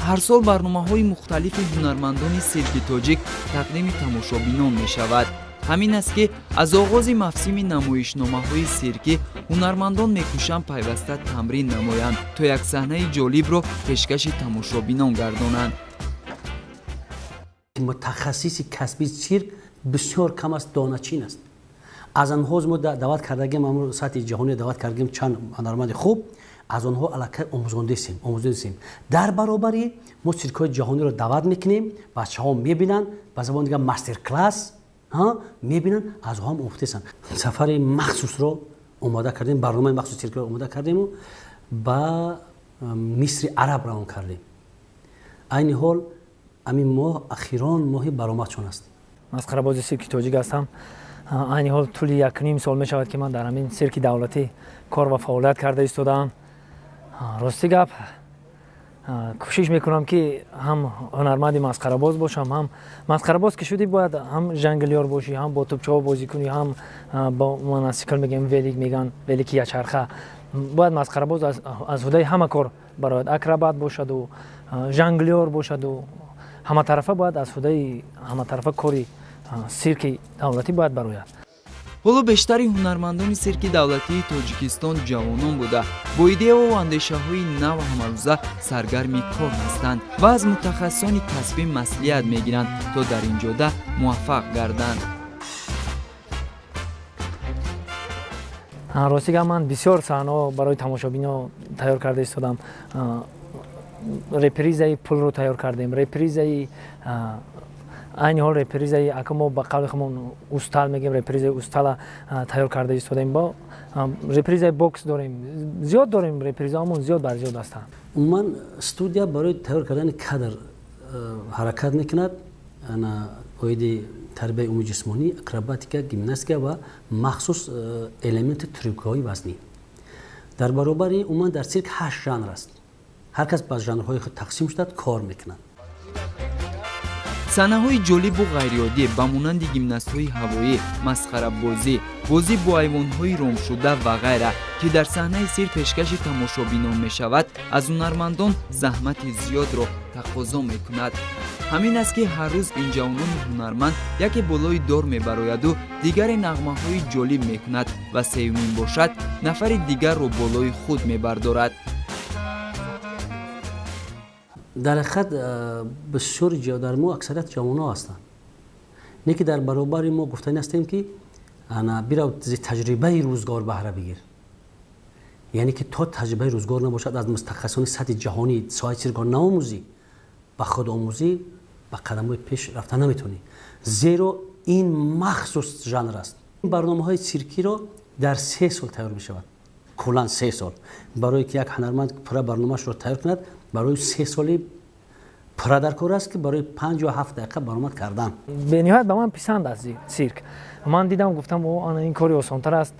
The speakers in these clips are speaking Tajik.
Ҳар сол барномаҳои мухталифи ҳунармандони сирки тоҷик тақдими тамошобинон мешавад. Ҳамин аст, ки аз оғози мавсими намоишномаҳои сиркӣ ҳунармандон мекӯшанд пайваста тамрин намоянд, то як саҳнаи ҷолибро пешкаши тамошобинон гардонанд. Мутахассиси касби сирк бисёр кам аст, доначин аст. Аз онҳо мо даъват кардагим, сатҳи ҷаҳонӣ даъват кардагим чанд ҳунарманди хуб, аз онҳо аллакай омӯзондесем. Дар баробари мо сиркҳои ҷаҳониро даъват мекунем, бачаҳо мебинанд, ба забони дигар мастер-класс мебинанд, аз онҳо ҳам омӯхтесанд. Сафари махсусро омода кардем, барномаи махсус сиркро омода кардему ба Мисри Араб равон кардем. Айни ҳол ҳамин моҳ ахирон моҳи баромадшон аст. Масхарабози сирки тоҷик ҳастам. Айни ҳол тӯли 1.5 сол мешавад, ки ман дар ҳамин сирки давлатӣ кор ва фаъолият карда истодаам. Рости гап, кӯшиш мекунам, ки ҳам ҳунарманди масхарабоз бошам, ҳам масхарабоз ки шудӣ, бояд ҳам жонглёр бошӣ, ҳам бо тӯбчаҳо бозӣ кунӣ, ҳам бо моносикл мегӯем, велик мегӯянд, велики якчарха. Бояд масхарабоз аз ҳудаи ҳама кор барояд, акробат бошаду жонглёр бошаду ҳаматарафа, бояд аз ҳудаи ҳаматарафа кори сирки давлатӣ бояд барояд. Ҳоло бештари ҳунармандони сирки давлатии Тоҷикистон ҷавонон буда, бо идеяву андешаҳои нав ҳамарӯза саргарми кор ҳастанд ва аз мутахассисони касбӣ маслиҳат мегиранд, то дар ин ҷода муваффақ гарданд. Рости гап, ман бисёр саҳнаҳо барои тамошобино тайёр карда истодам. Репризаи пулро тайёр кардем, репризаи, айни ҳол репризаи, ака, мо ба қавли худмон устал мегӯем, репризаи устала тайёр карда истодаем. Бо репризаи бокс дорем, зиёд дорем, репризаҳомон зиёд бар зиёд ҳастанд. Умуман студия барои тайёр кардани кадр ҳаракат мекунад оиди тарбияи умуми ҷисмонӣ, акробатика, гимнастика ва махсус элементи трюкҳои вазнӣ. Дар баробари умуман дар сирк 8 жанр аст. Ҳар кас ба жанрҳои худ тақсим шудад, кор мекунад. Саҳнаҳои ҷолибу ғайриоддӣ ба монанди гимнастҳои ҳавоӣ, масхарабозӣ, бозӣ бо айвонҳои ромшуда ва ғайра, ки дар саҳнаи сирк пешкаши тамошобинон мешавад, аз ҳунармандон заҳмати зиёдро тақозо мекунад. Ҳамин аст, ки ҳар рӯз ин ҷавонони ҳунарманд яке болои дор мебарояду дигаре нағмаҳои ҷолиб мекунад ва сеюмин бошад, нафари дигарро болои худ мебардорад. Дар ҳақиқат бисёри дар мо аксарият ҷавонҳо ҳастанд, не ки дар баробари мо гуфтанӣ ҳастем, ки бирав таҷрибаи рӯзгор баҳра бигир, яъне ки то таҷрибаи рӯзгор набошад, аз мутахассисони сатҳи ҷаҳонӣ соҳаи сиркро наомӯзӣ, ба худомӯзӣ ба қадамҳои пеш рафта наметавонӣ, зеро ин махсус жанр аст. Барномаҳои сиркиро дар 3 сол тайёр мешавад, куллан 3 сол. Барое ки як ҳунарманд пурра барномаашро тайёр кунад, барои 3 соли пурра дар кор аст, ки барои 5 ё 7 дақиқа баромад кардан. Бениҳоят ба ман писанд аст сирк. Ман дидам, гуфтам, ана ин кори осонтар аст.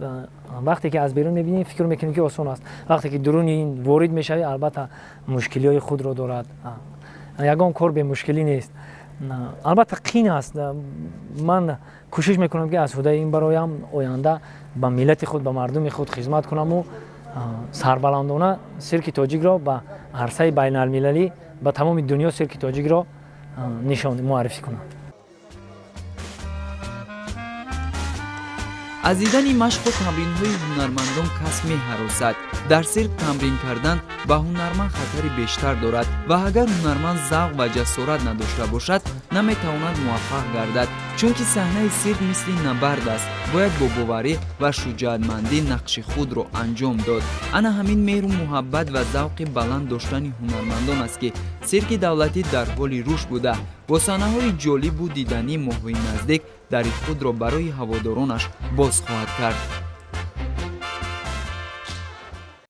Вақте ки аз берун мебинӣ, фикр мекунӣ, ки осон аст. Вақте ки дуруни ин ворид мешавӣ, албатта мушкилиҳои худро дорад. Ягон кор бемушкилӣ нест, албатта қин аст. Ман кӯшиш мекунам, ки аз ҳудаи ин бароям, оянда ба миллати худ, ба мардуми худ хизмат кунаму сарбаландона сирки тоҷикро ба арсаи байналмилалӣ, ба тамоми дунё сирки тоҷикро нишон муаррифӣ кунам. Аз дидани машқу тамринҳои ҳунармандон кас меҳаросад. Дар сирк тамрин кардан ба ҳунарманд хатари бештар дорад ва агар ҳунарманд завқ ва ҷасорат надошта бошад, наметавонад муваффақ гардад, чунки саҳнаи сирк мисли набард аст, бояд бо боварӣ ва шуҷоатмандӣ нақши худро анҷом дод. Ана ҳамин меҳру муҳаббат ва завқи баланд доштани ҳунармандон аст, ки сирки давлатӣ дар ҳоли рушд буда, бо саҳнаҳои ҷолибу диданӣ моҳҳои наздик дари худро барои ҳаводоронаш боз хоҳад кард.